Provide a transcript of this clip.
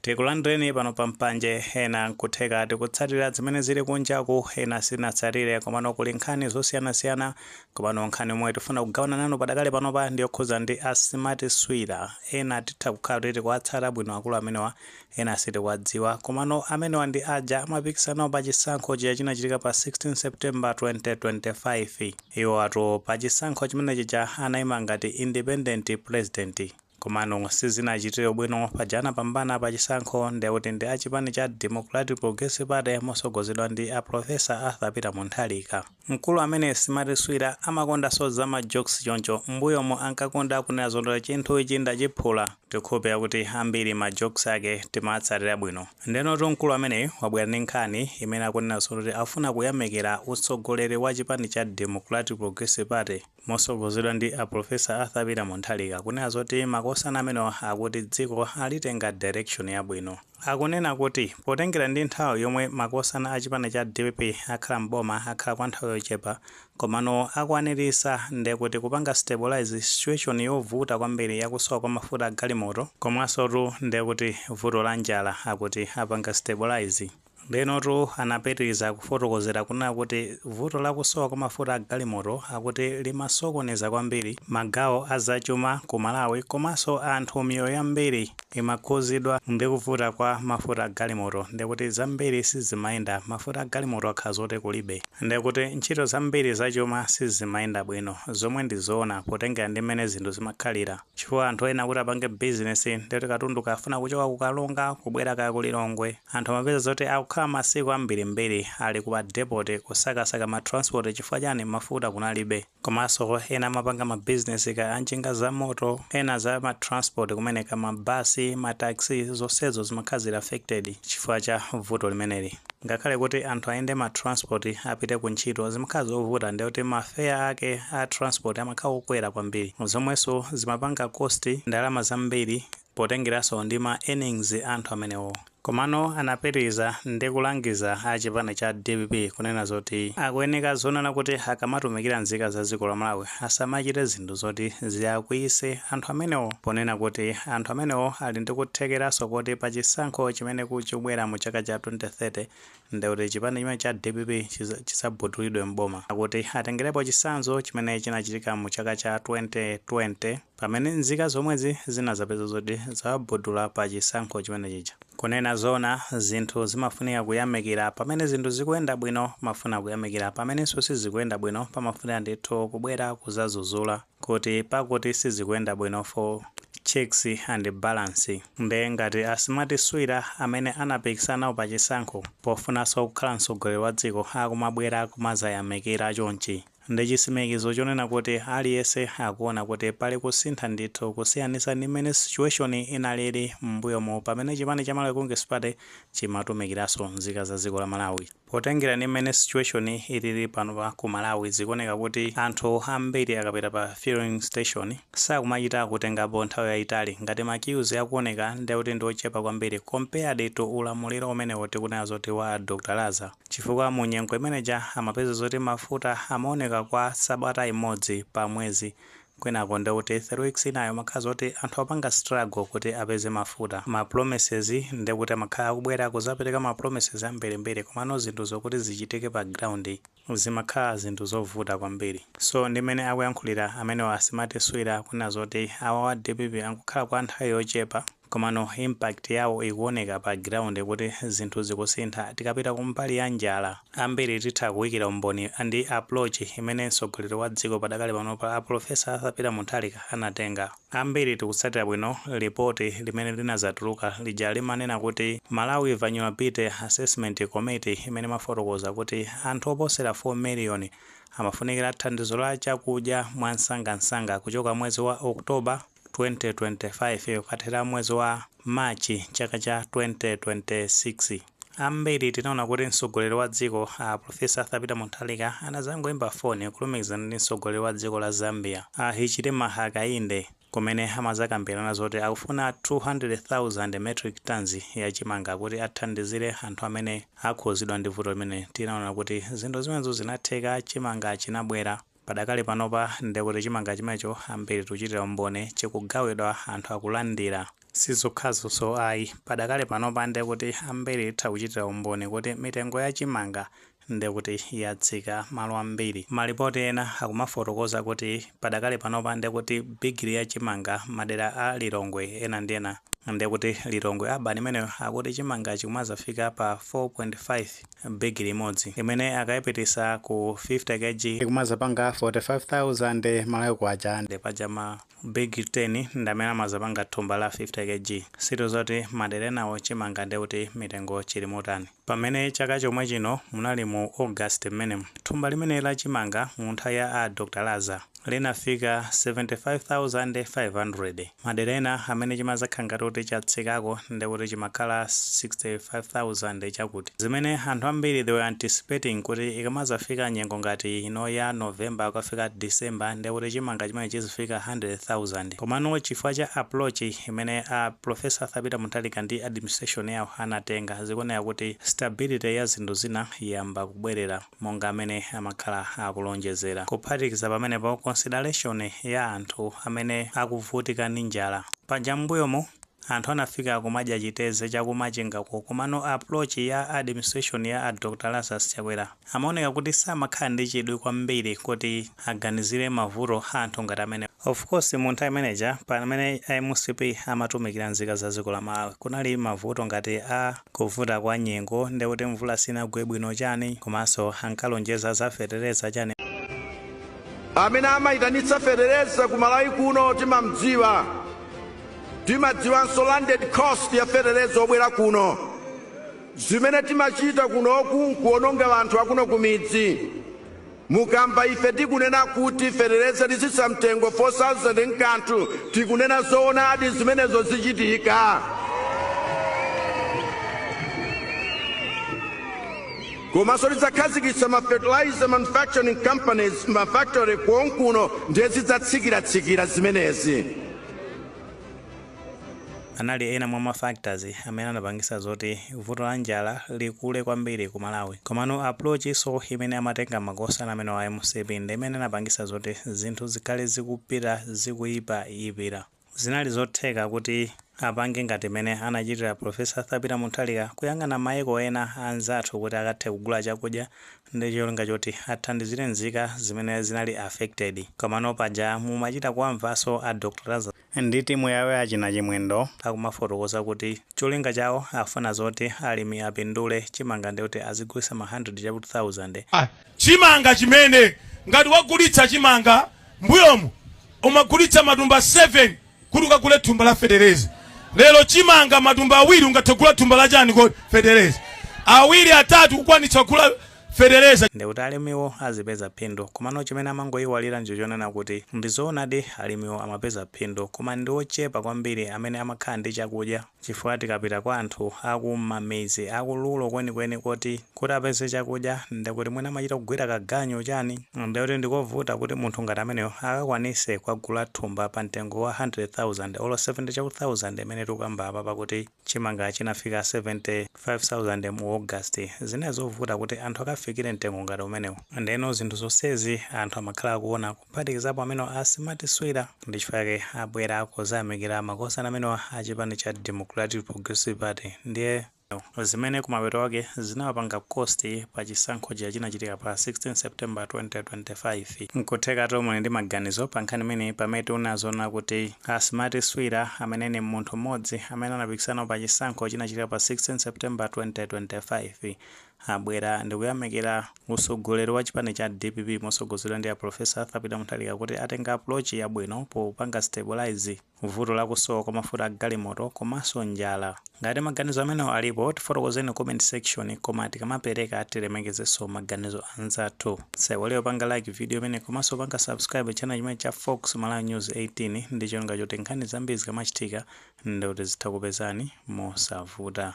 Tikulandireni pano pa Mpanje. Ena nkutheka tikutsatira zimene zili kunjaku, ena sinatsatire, komano kuli nkhani zosiyanasiyana. Komano nkhani yomwe tifuna kugawana nanu padakale panopa ndiyokhuza ndi a Smart Swira. Ena titha kukhala kuti tikuwatsata bwino akulu amenewa, ena sitikuwadziwa, komano amenewa ndi aja amapikisanawo pa chisankho chija chinachitika pa 16 September 2025. Iwo atu pa chisankho chimene chija anayima ngati independent president, komano sizinachitire bwino. Paja anapambana pa chisankho ndekuti ndi achipani cha Democratic Progressive Party mosogozedwa ndi a Professor Arthur Peter Mutharika. Mkulu amene Smart Swira amakondanso za ma jokes, choncho mbuyomo ankakonda kunena zoti chinthu ichi ndachiphula. Tikhulupirira kuti ambiri ma jokes ake timatsatira bwino. Ndenotu mkulu ameneyu wabwera ndi nkhani imene akunena zoti afuna kuyamikira utsogoleri wa chipani cha Democratic Progressive Party mosogozedwa ndi a Professor Arthur Peter Mutharika, kunena zoti makosana amenewa akuti dziko alitenga direction yabwino. Akunena kuti potengera ndi nthawi yomwe makosana a chipani cha DPP akhala mboma, akhala kwa nthawi yochepa, komano akwanirisa ndekuti kupanga stabilize situation yovuta kwambiri yakusowa kwa mafuta agalimoto, komansotu ndekuti vuto la njala akuti apanga stabilize. Ndenotu anapitiriza kufotokozera kunena kuti vuto lakusowa kwa mafuta agalimoto akuti limasokoneza kwambiri magawo azachuma ku Malawi, komanso anthu miyoyo yambiri imakhuzidwa ndi kuvuta kwa mafuta agalimoto. Ndekuti zambiri sizimayenda mafuta agalimoto akhala zoti kulibe, ndekuti ntchito zambiri zachuma sizimayenda bwino, zomwe ndi zoona potengera ndi mmene zinthu zimakhalira, chifukwa anthu ena kuti apange bizinesi, ndekuti katundu kafuna kuchoka kukalonga kubwera kaya kulilongwe, anthu amapeza zoti akukhala masiku ambirimbiri ali ku depot kusakasaka ma transport. Chifukwa chani? Mafuta kunalibe. Komanso ena amapanga mabizinesi ka anjinga za moto, ena za ma transport kumeneka, mabasi, mataxi, zonsezo zimakhala zili affected chifukwa cha vuto limeneli. Ngakhale kuti anthu ayende ma transport apite ku ntchito zimakhala zovuta, ndikuti ma fare ake a transport amakhala okwera kwambiri, zomwenso zimapanga cost ndalama zambiri potengeranso ndi ma earnings anthu amenewo. Komano anapitiriza ndi kulangiza a chipani cha DPP kunena zoti akuyeneka zonena kuti akamatumikira nzika za dziko la Malawi asamachite zinthu zoti ziyakwiyise anthu amenewo, ponena kuti anthu amenewo ali ndi kuthekeranso kuti pa chisankho chimene kuchibwera mu chaka cha 2030 ndekuti chipani chimene cha DPP chisabutulidwe mboma. Akuti atengerepo chitsanzo chimene chinachitika mu chaka cha 2020, pamene nzika zomwezi zinazapeza zoti zawabudula pa chisankho chimene chija. Kunena zona, zinthu zimafunika kuyamikira. Pamene zinthu zikuyenda bwino mafuna kuyamikira, pamenenso sizikuyenda bwino pamafunika ndithu kubwera kuzazuzula kuti pakuti sizikuyenda bwino, for checks and balance. Nde ngati a Smart Swira amene anapikisana nawo pa chisankho pofunanso kukhala mtsogoleri wa dziko akumabwera kumazayamikira chonchi, ndi chitsimikizo chonena kuti aliyense akuona kuti pali kusintha ndithu kusiyanitsa ndi mmene situation inalili m'mbuyomu pamene chipani cha Malawi Congress Party chimatumikiranso nzika za dziko la Malawi. Potengera ndi mmene situation ilili pano pa ku Malawi, zikuoneka kuti anthu ambiri akapita pa filling station sakumachita kutengapo nthawi yayitali. Ngati ma queues akuoneka, ndekuti ndi ochepa kwambiri compared to ulamuliro umenewo tikunena zoti wa Dr Laza, chifukwa mu nyengo imeneja amapeza zoti mafuta amaoneka kwa sabata imodzi pa mwezi, kwinako ndekuti 3 weeks inayo makhala zoti anthu apanga struggle kuti apeze mafuta. Ma promises ndekuti amakhala akubwera kuzapereka ma promises ambirimbiri, komano zinthu zokuti zichitike pa ground zimakhala zinthu zovuta kwambiri. So ndimene akuyankhulira amenewa a Smart Swira kunena zoti awa wa DPP angokhala kwa nthawi yochepa, komano impact yawo ikuoneka pa ground kuti zinthu zikusintha. Tikapita kumbali ya njala, ambiri titha kuyikira umboni ndi approach imene mtsogoleri wa dziko padakali panopa a Professor Arthur Peter Mutharika anatenga. Ambiri tikutsatira bwino ripoti limene linazatuluka lija limanena kuti Malawi Vulnerability Assessment Committee, imene mafotokoza kuti anthu oposera 4 million amafunikira thandizo la chakudya mwansangansanga kuchoka mwezi wa October 2025 kukathera mwezi wa Machi chaka cha 2026. Ambiri tinaona kuti mtsogoleri wa dziko a Professor Arthur Peter Mutharika anazangoimba foni kulumikizana ndi mtsogoleri wa dziko la Zambia a Hichilema Hakainde, kumene amazakambirana zoti akufuna 200,000 metric tons ya chimanga kuti athandizire anthu amene akhuzidwa ndi vuto limene. Tinaona kuti zinthu zimenezo zinatheka, chimanga chinabwera. Padakali panopa ndekuti chimanga chimenecho ambiri tikuchitira umboni chikugawidwa, anthu akulandira. Sizokhazo ayi, padakale panopa ndekuti ambiri itha kuchitira umboni kuti mitengo ya chimanga ndekuti yatsika malo ambiri. Malipoti ena akumafotokoza kuti padakale panopa ndekuti bigiri ya chimanga madera a Lilongwe ena ndi ena, ndekuti Lilongwe urban imeneyo, akuti chimanga chikumazafika pa 4.5 bigiri imodzi, imene akayipitisa ku 50 kg ikumazapanga 45,000 Malawi kwacha. Ndi paja ma big 10 ndamene amazapanga thumba la 50 kg. Sitozoti madera enawo chimanga ndekuti mitengo chili motani, pamene chaka chomwe chino munali mu August mmenemu thumba limene la chimanga mu nthawi ya a Dr Laza linafika 75,500. Madera ena amene chimazakhala ngati kuti chatsikako ndekuti chimakhala 65,000 chakuti, zimene anthu ambiri they were anticipating kuti ikamazafika nyengo ngati ino ya November kukafika December ndekuti chimanga chimene chizifika 100,000. Komano chifukwa cha approach imene a Professor Peter Mutharika ndi administration yawo anatenga, zikuoneka kuti stability ya zinthu zina yamba kubwerera monga amene amakhala akulonjezera. Kuphatikiza pamenepo, consideration ya anthu amene akuvutika ndi njala. Paja m'mbuyomu anthu anafika kumadya chiteze chakumachingako, komano approach ya administration ya a Dr Lazarus Chakwera amaoneka kuti samakhala ndi chidwi kwambiri kuti aganizire mavuto a anthu ngati amene. Of course, mu nthawi imeneja pamene MCP amatumikira nzika za dziko la Malawi, kunali mavuto ngati a kuvuta kwa nyengo, ndekuti mvula sinagwe bwino chani, komanso ankalonjeza za fetereza chani. Amene amayitanitsa fetereza ku Malawi kuno timamdziwa, timadziwanso landed cost ya fetereza obwera kuno. Zimene timachita kunoku nkuononga anthu akuno ku midzi. Mukamba ife tikunena kuti fetereza titsitsa mtengo 4000 nkanthu, tikunena zoonadi, zimenezo zichitika. Komanso tidzakhazikitsa ma fertilizer manufacturing companies, ma factory konkuno, ndiye zidzatsikiratsika zimenezi. Anali ena mwa ma factors amene anapangisa zoti vuto la njala likule kwambiri ku Malawi. Komano approach iso imene amatenga makosana amene wa MCP ndi imene anapangisa zoti zinthu zikhale zikupita zikuyipayipira. Zinali zotheka kuti apange ngati imene anachitira Professor Peter Mutharika, kuyang'ana maiko ena anzathu kuti akathe kugula chakudya ndi cholinga choti athandizire nzika zimene zinali affected. Komano paja mumachita kuwamvanso a Dr Lazarus ndi timu yawo ya China Chimwendo akumafotokoza kuti cholinga chawo afuna zoti alimi apindule, chimanga ndi kuti azigulitsa ma 100 chakuti 1000. Chimanga chimene ngati wagulitsa chimanga mbuyomu umagulitsa matumba 7 kuti ukagule thumba la fetereza, lero chimanga matumba 2 ungathe kugula thumba la chani kodi? Fetereza. Awiri, atatu kukwanitsa kugula fetereza. Ndikuti alimiwo azipeza phindu. Komano chimene amangoyiwalira ndicho chonena kuti ndizoonadi alimiwo amapeza phindu, koma ndi ochepa kwambiri amene amakhala ndi chakudya, chifukwa tikapita kwa anthu akumamidzi akululo kwenikweni koti kuti apeze chakudya ndikuti mwina amachita kugwira kaganyu chani, ndikuti ndikovuta kuti munthu ngati ameneyo akakwanise kukagula thumba pa mtengo wa 100,000 olo 70 1000 imene tikukamba apa, pakuti chimanga chinafika 75,000 mu August. Zinayi zovuta kuti anthu akafikire mtengo ngati umenewu. Ndeno zinthu zonsezi anthu amakhala akuona, kuphatikizapo amene asimatiswira. Ndi chifukwa chake abwera kuzayamikira makosana amenewa a chipani cha Democratic Progressive Party, ndiye zimene kumapeto ake zinawapanga cost pa chisankho chija chinachitika pa 16 September 2025. Nkutheka muli ndi maganizo pa nkhani imeneyi, pamene tikuona kuti asimatiswira amene ni munthu mmodzi amene anapikisana pa chisankho chinachitika pa 16 September 2025 abwera ndikuyamikira utsogoleri wa chipani cha DPP motsogozedwa ndi a Professor Arthur Peter Mutharika kuti atenga approach yabwino popanga stabilize vuto lakusowa kwa mafuta a galimoto komanso njala. Ngati maganizo amenewo alipo, tifotokozeni comment section, koma tikamapereka tilemekezenso maganizo anzathu. Saiwale panga like video imene komanso panga subscribe channel chimene cha Fox Malawi News 18 ndi cholinga choti nkhani zambiri zikamachitika ndikuti zitha kupezani mosavuta.